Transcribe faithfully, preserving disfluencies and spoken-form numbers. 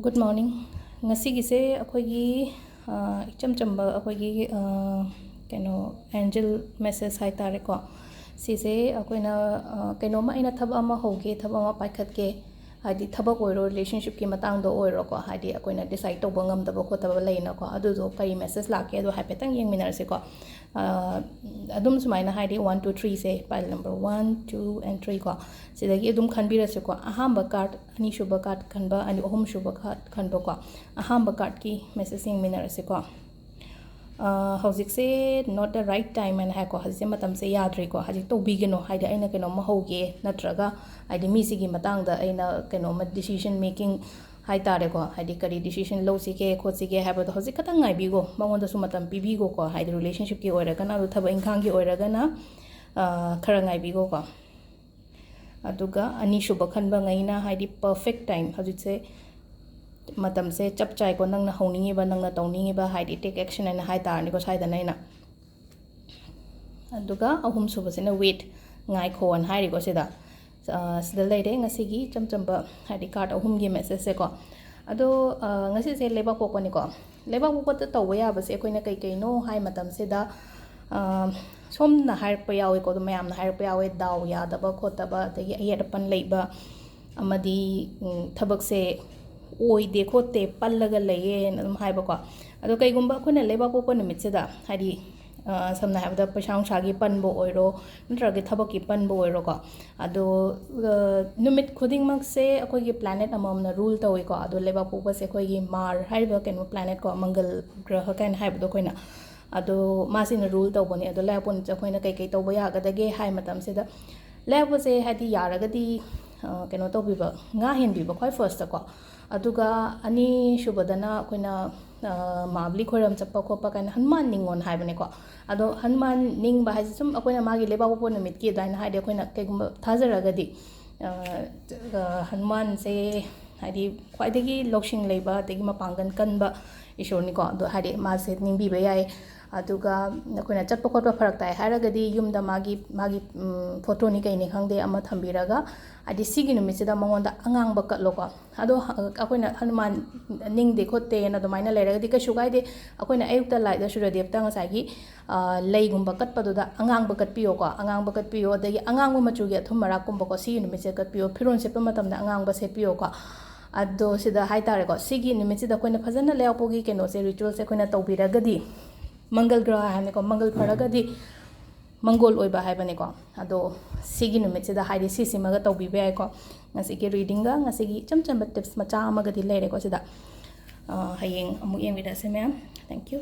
Good morning. ꯉꯁꯤꯒꯤꯁꯦ ꯑꯩꯈꯣꯏꯒꯤ, ꯑ, ꯏꯆꯝ ꯆꯝꯕ ꯑꯩꯈꯣꯏꯒꯤ, ꯑ, ꯀꯩꯅꯣ, angel message ꯍꯥꯏ ꯇꯥꯔꯦꯀꯣ꯫ ꯁꯤꯁꯦ ꯑꯩꯈꯣꯏꯅ, ꯑ, ꯀꯩꯅꯣꯝꯃ, ꯑꯩꯅ ꯊꯕꯛ ꯑꯃ ꯍꯧꯒꯦ, ꯊꯕꯛ ꯑꯃ ꯄꯥꯏꯈꯠꯀꯦ, ꯍꯥꯏꯗꯤ ꯊꯕꯛ ꯑꯣꯏꯔꯣ, relationshipꯀꯤ ꯃꯇꯥꯡꯗ ꯑꯣꯏꯔꯣꯀꯣ, ꯍꯥꯏꯗꯤ ꯑꯩꯈꯣꯏꯅ decide ꯇꯧꯕ ꯉꯝꯗꯕ ꯈꯣꯠꯇꯕ ꯂꯩꯅꯀꯣ, ꯑꯗꯨꯗꯣ ꯀꯔꯤ message ꯂꯥꯛꯀꯦ ꯑꯗꯣ ꯍꯥꯏꯐꯦꯠꯇꯪ ꯌꯦꯡꯃꯤꯟꯅꯔꯁꯤꯀꯣ꯫ ꯑ, ꯑꯗꯨꯝ ꯁꯨꯃꯥꯏꯅ, ꯍꯥꯏꯗꯤ one, two, threeꯁꯦ, pile number one, two and three ꯀꯣ, ꯁꯤꯗꯒꯤ ꯑꯗꯨꯝ ꯈꯟꯕꯤꯔꯁꯤꯀꯣ꯫ ꯑꯍꯥꯟꯕ card, ꯑꯅꯤꯁꯨꯕ card ꯈꯟꯕ, ꯑꯅꯤ, ꯑꯍꯨꯝꯁꯨꯕ card ꯈꯟꯕꯀꯣ꯫ ꯑꯍꯥꯟꯕ cardꯀꯤ message ꯌꯦꯡꯃꯤꯟꯅꯔꯁꯤꯀꯣ꯫ ꯑ, ꯍꯧꯖꯤꯛꯁꯦ not the right time ꯍꯥꯏꯅ ꯍꯥꯏꯀꯣ, ꯍꯧꯖꯤꯛꯁꯦ ꯃꯇꯝꯁꯦ ꯌꯥꯗ꯭ꯔꯤꯀꯣ, ꯍꯧꯖꯤꯛ ꯇꯧꯕꯤꯒꯅꯨ, ꯍꯥꯏꯗꯤ ꯑꯩꯅ ꯀꯩꯅꯣꯝꯃ ꯍꯧꯒꯦ, ꯅꯠꯇ꯭ꯔꯒ ꯍꯥꯏꯗꯤ ꯃꯤꯁꯤꯒꯤ ꯃꯇꯥꯡꯗ ꯑꯩꯅ ꯀꯩꯅꯣꯝꯃ decision making ꯍꯥꯏ ꯇꯥꯔꯦꯀꯣ, ꯍꯥꯏꯗꯤ ꯀꯔꯤ decision ꯂꯧꯁꯤꯒꯦ ꯈꯣꯠꯁꯤꯒꯦ ꯍꯥꯏꯕꯗꯣ ꯍꯧꯖꯤꯛ ꯈꯇꯪ ꯉꯥꯏꯕꯤꯈꯣ, ꯃꯉꯣꯟꯗꯁꯨ ꯃꯇꯝ ꯄꯤꯕꯤꯈꯣꯀꯣ, ꯍꯥꯏꯗꯤ relationshipꯀꯤ ꯑꯣꯏꯔꯒꯅ, ꯑꯗꯨ ꯊꯕꯛ ꯏꯪꯈꯥꯡꯒꯤ ꯑꯣꯏꯔꯒꯅ, ꯑ, ꯈꯔ ꯉꯥꯏꯕꯤꯈꯣꯀꯣ꯫ ꯑꯗꯨꯒ ꯑꯅꯤꯁꯨꯕ ꯈꯟꯕ ꯉꯩꯅ ꯍꯥꯏꯗꯤ perfect time, ꯍꯧꯖꯤꯛꯁꯦ ꯃꯇꯝꯁꯦ ꯆꯞ ꯆꯥꯏꯀꯣ, ꯅꯪꯅ ꯍꯧꯅꯤꯡꯉꯤꯕ, ꯅꯪꯅ ꯇꯧꯅꯤꯡꯉꯤꯕ, ꯍꯥꯏꯗꯤ take action ꯍꯥꯏꯅ ꯍꯥꯏ ꯇꯥꯔꯅꯤꯀꯣ ꯁ꯭ꯋꯥꯏꯗꯅ ꯑꯩꯅ꯫ ꯑꯗꯨꯒ ꯑꯍꯨꯝꯁꯨꯕꯁꯤꯅ wait, ꯉꯥꯏꯈꯣꯅ ꯍꯥꯏꯔꯤꯀꯣ ꯁꯤꯗ꯫ ꯑ, ꯁꯤꯗ ꯂꯩꯔꯦ ꯉꯁꯤꯒꯤ ꯏꯆꯝ ꯆꯝꯕ, ꯍꯥꯏꯗꯤ card ꯑꯍꯨꯝꯒꯤ messageꯁꯦꯀꯣ꯫ ꯑꯗꯣ, ꯑ, ꯉꯁꯤꯁꯦ ꯂꯩꯕꯥꯛꯄꯣꯛꯄꯅꯤꯀꯣ꯫ ꯂꯩꯕꯥꯛꯄꯣꯛꯄꯗ ꯇꯧꯕ ꯌꯥꯕꯁꯦ ꯑꯩꯈꯣꯏꯅ ꯀꯩ ꯀꯩꯅꯣ ꯍꯥꯏ ꯃꯇꯝꯁꯤꯗ, ꯑ, ꯁꯣꯝꯅ ꯍꯥꯏꯔꯛꯄ ꯌꯥꯎꯋꯤꯀꯣ, ꯑꯗꯣ ꯃꯌꯥꯝꯅ ꯍꯥꯏꯔꯛꯄ ꯌꯥꯎꯋꯦ, ꯗꯥꯎ ꯌꯥꯗꯕ ꯈꯣꯠꯇꯕ, ꯑꯗꯒꯤ ꯑꯌꯦꯠ ꯑꯄꯟ ꯂꯩꯕ, ꯑꯃꯗꯤ, ꯎꯝ, ꯊꯕꯛꯁꯦ ꯑꯣꯏꯗꯦ ꯈꯣꯠꯇꯦ, ꯄꯜꯂꯒ ꯂꯩꯌꯦꯅ ꯑꯗꯨꯝ ꯍꯥꯏꯕꯀꯣ꯫ ꯑꯗꯣ ꯀꯩꯒꯨꯝꯕ ꯑꯩꯈꯣꯏꯅ ꯂꯩꯕꯥꯛꯄꯣꯛꯄ ꯅꯨꯃꯤꯠꯁꯤꯗ, ꯍꯥꯏꯗꯤ, ꯑ, ꯁꯝꯅ ꯍꯥꯏꯔꯕꯗ ꯄꯩꯁꯥ ꯅꯨꯡꯁꯥꯒꯤ ꯄꯟꯕ ꯑꯣꯏꯔꯣ, ꯅꯠꯇ꯭ꯔꯒ ꯊꯕꯛꯀꯤ ꯄꯟꯕ ꯑꯣꯏꯔꯣꯀꯣ, ꯑꯗꯣ, ꯑ, ꯅꯨꯃꯤꯠ ꯈꯨꯗꯤꯡꯃꯛꯁꯦ ꯑꯩꯈꯣꯏꯒꯤ planet ꯑꯃꯃꯝꯅ rule ꯇꯧꯏꯀꯣ꯫ ꯑꯗꯣ ꯂꯩꯕꯥꯛꯄꯣꯛꯄꯁꯦ ꯑꯩꯈꯣꯏꯒꯤ ꯃꯥꯔ ꯍꯥꯏꯔꯤꯕ ꯀꯩꯅꯣ planet ꯀꯣ, ꯃꯪꯒꯜ ꯒ꯭ꯔꯍ ꯀꯥꯏꯅ ꯍꯥꯏꯕꯗꯣ ꯑꯩꯈꯣꯏꯅ, ꯑꯗꯣ ꯃꯥꯁꯤꯅ rule ꯇꯧꯕꯅꯦ꯫ ꯑꯗꯣ ꯂꯩꯕꯥꯛꯄꯣꯛ ꯅꯨꯃꯤꯠꯁꯦ ꯑꯩꯈꯣꯏꯅ ꯀꯩꯀꯩ ꯇꯧꯕ ꯌꯥꯒꯗꯒꯦ ꯍꯥꯏ ꯃꯇꯝꯁꯤꯗ, ꯂꯩꯕꯥꯛꯄꯣꯛꯁꯦ ꯍꯥꯏꯗꯤ ꯌꯥꯔꯒꯗꯤ, ꯑ, ꯀꯩꯅꯣ ꯇꯧꯕꯤꯕ, ꯉꯥ ꯍꯦꯟꯕꯤꯕ ꯈ꯭ꯋꯥꯏ firstꯇꯀꯣ꯫ ꯑꯗꯨꯒ ꯑꯅꯤꯁꯨꯕꯗꯅ ꯑꯩꯈꯣꯏꯅ, ꯑ, ꯃꯍꯥꯕꯂꯤ ꯈꯣꯏꯔꯝ ꯆꯠꯄ ꯈꯣꯠꯄ ꯀꯥꯏꯅ ꯍꯅꯨꯃꯥꯟ ꯅꯤꯡꯉꯣꯟ ꯍꯥꯏꯕꯅꯦꯀꯣ꯫ ꯑꯗꯣ ꯍꯅꯨꯃꯥꯟ ꯅꯤꯡꯕ ꯍꯥꯏꯁꯦ ꯁꯨꯝ ꯑꯩꯈꯣꯏꯅ ꯃꯥꯒꯤ ꯂꯩꯕꯥꯛꯄꯣꯛꯄ ꯅꯨꯃꯤꯠꯀꯤ ꯑꯗꯨꯃꯥꯏꯅ ꯍꯥꯏꯗꯤ ꯑꯩꯈꯣꯏꯅ ꯀꯩꯒꯨꯝꯕ ꯊꯥꯖꯔꯒꯗꯤ, ꯑ, ꯑ, ꯍꯅꯨꯃꯥꯟꯁꯦ ꯍꯥꯏꯗꯤ ꯈ꯭ꯋꯥꯏꯗꯒꯤ ꯂꯧꯁꯤꯡ ꯂꯩꯕ ꯑꯗꯒꯤ ꯃꯄꯥꯡꯒꯜ ꯀꯟꯕ ꯏꯁꯣꯔꯅꯤꯀꯣ꯫ ꯑꯗꯣ ꯍꯥꯏꯗꯤ ꯃꯥꯁꯦ ꯅꯤꯡꯕꯤꯕ ꯌꯥꯏ꯫ ꯑꯗꯨꯒ ꯑꯩꯈꯣꯏꯅ ꯆꯠꯄ ꯈꯣꯠꯄ ꯐꯔꯛ ꯇꯥꯏ ꯍꯥꯏꯔꯒꯗꯤ ꯌꯨꯝꯗ ꯃꯥꯒꯤ ꯃꯥꯒꯤ ꯐꯣꯇꯣꯅꯤ ꯀꯩꯅꯤ ꯈꯪꯗꯦ ꯑꯃ ꯊꯝꯕꯤꯔꯒ, ꯍꯥꯏꯗꯤ ꯁꯤꯒꯤ ꯅꯨꯃꯤꯠꯁꯤꯗ ꯃꯉꯣꯟꯗ ꯑꯉꯥꯡꯕ ꯀꯠꯂꯣꯀꯣ꯫ ꯑꯗꯣ ꯑꯩꯈꯣꯏꯅ ꯍꯅꯨꯃꯥꯟ ꯅꯤꯡꯗꯦ ꯈꯣꯠꯇꯦꯅ ꯑꯗꯨꯃꯥꯏꯅ ꯂꯩꯔꯒꯗꯤ ꯀꯩꯁꯨ ꯀꯥꯏꯗꯦ꯫ ꯑꯩꯈꯣꯏꯅ ꯑꯌꯨꯛꯇ ꯂꯥꯏꯗ ꯁꯨꯔꯗꯦꯕꯇ ꯉꯁꯥꯏꯒꯤ ꯂꯩꯒꯨꯝꯕ ꯀꯠꯄꯗꯨꯗ ꯑꯉꯥꯡꯕ ꯀꯠꯄꯤꯌꯣꯀꯣ꯫ ꯑꯉꯥꯡꯕ ꯀꯠꯄꯤꯌꯣ, ꯑꯗꯒꯤ ꯑꯉꯥꯡꯕ ꯃꯆꯨꯒꯤ ꯑꯊꯨꯝ ꯃꯔꯥꯛꯀꯨꯝꯕꯀꯣ, ꯁꯤꯒꯤ ꯅꯨꯃꯤꯠꯁꯦ ꯀꯠꯄꯤꯌꯣ꯫ ꯐꯤꯔꯣꯜ ꯁꯦꯠꯄ ꯃꯇꯝꯗ ꯑꯉꯥꯡꯕ ꯁꯦꯠꯄꯤꯌꯣꯀꯣ꯫ ꯑꯗꯣ ꯁꯤꯗ ꯍꯥꯏꯇꯥꯔꯦꯀꯣ, ꯁꯤꯒꯤ ꯅꯨꯃꯤꯠꯁꯤꯗ ꯑꯩꯈꯣꯏꯅ ꯐꯖꯅ ꯂꯩꯕꯥꯛꯄꯣꯛꯀꯤ ꯀꯩꯅꯣꯁꯦ, ꯔꯤꯆꯨꯋꯦꯜꯁꯦ ꯑꯩꯈꯣꯏꯅ ꯇꯧꯕꯤꯔꯒꯗꯤ ꯃꯪꯒꯜ ꯒ꯭ꯔꯍ ꯍꯥꯏꯕꯅꯤꯀꯣ, ꯃꯪꯒꯜ ꯐꯔꯒꯗꯤ ꯃꯪꯒꯣꯜ ꯑꯣꯏꯕ ꯍꯥꯏꯕꯅꯤꯀꯣ꯫ ꯑꯗꯣ ꯁꯤꯒꯤ ꯅꯨꯃꯤꯠꯁꯤꯗ ꯍꯥꯏꯗꯤ ꯁꯤꯁꯤꯃꯒ ꯇꯧꯕꯤꯕ ꯌꯥꯏꯀꯣ꯫ ꯉꯁꯤꯒꯤ ꯔꯤꯗꯤꯡꯒ ꯉꯁꯤꯒꯤ ꯏꯆꯝ ꯆꯝꯕ ꯇꯤꯞꯁ ꯃꯆꯥ ꯑꯃꯒꯗꯤ ꯂꯩꯔꯦꯀꯣ ꯁꯤꯗ꯫ ꯍꯌꯦꯡ ꯑꯃꯨꯛ ꯌꯦꯡꯕꯤꯔꯁꯦ ꯃꯌꯥꯝ꯫ Thank you꯫